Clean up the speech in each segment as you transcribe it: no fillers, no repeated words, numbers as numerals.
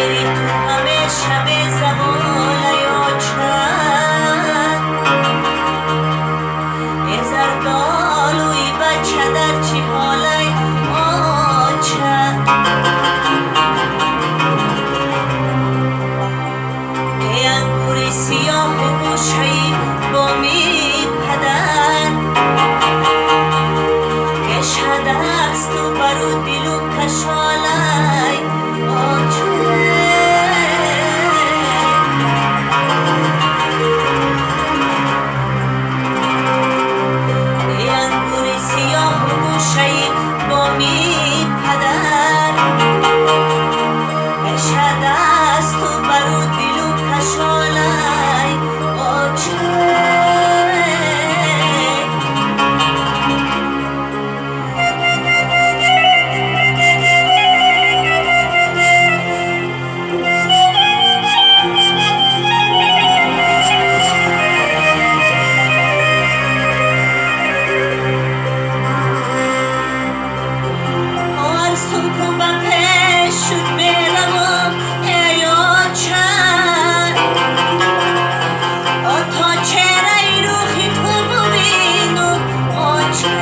Меҳри ту ҳамеша безаволай оча. Э зардолуи бача дар чӣ ҳолай оча. Э ангури сиёҳу гӯшаи боми падар, кашад асту бару дилу кашолай оча. Э ангури сиёҳу гӯшаи боми падар, кашад асту бару дилу кашолай оча. Ҳар субҳу ба пешут меравам, эй оча, то чеҳраи рӯҳи ту бубинам, оча.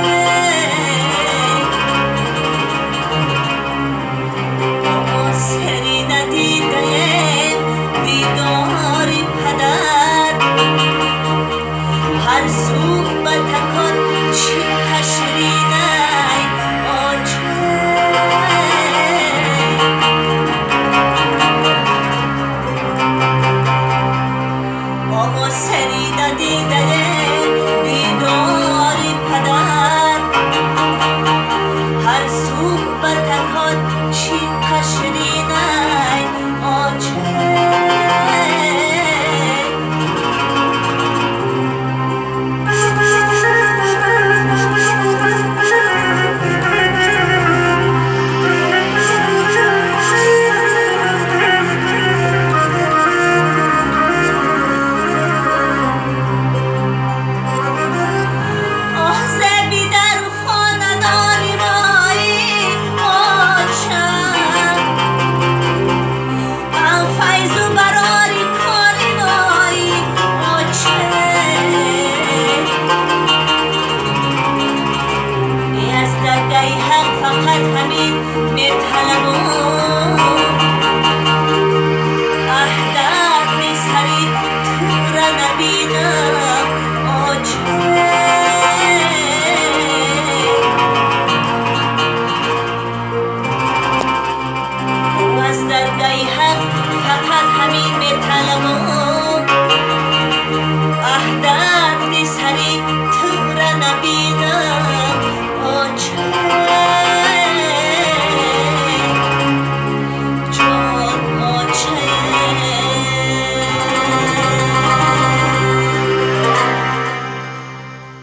Мо сари надидаем дидори падар, ҳар субҳ ба такон чӣ қашринай оча. Мо сари надидаем дидори падар, ҳар субҳ ба такон чӣ қашринай оча. Оҳ, зеби дару хонадони мои оча, ам файзу барори кори мои оча. Аз даргаи ҳақ фақат ҳамин металабам, аҳдатни сари тура набинам оча. Аз даргаи ҳақ фақат ҳамин металабам.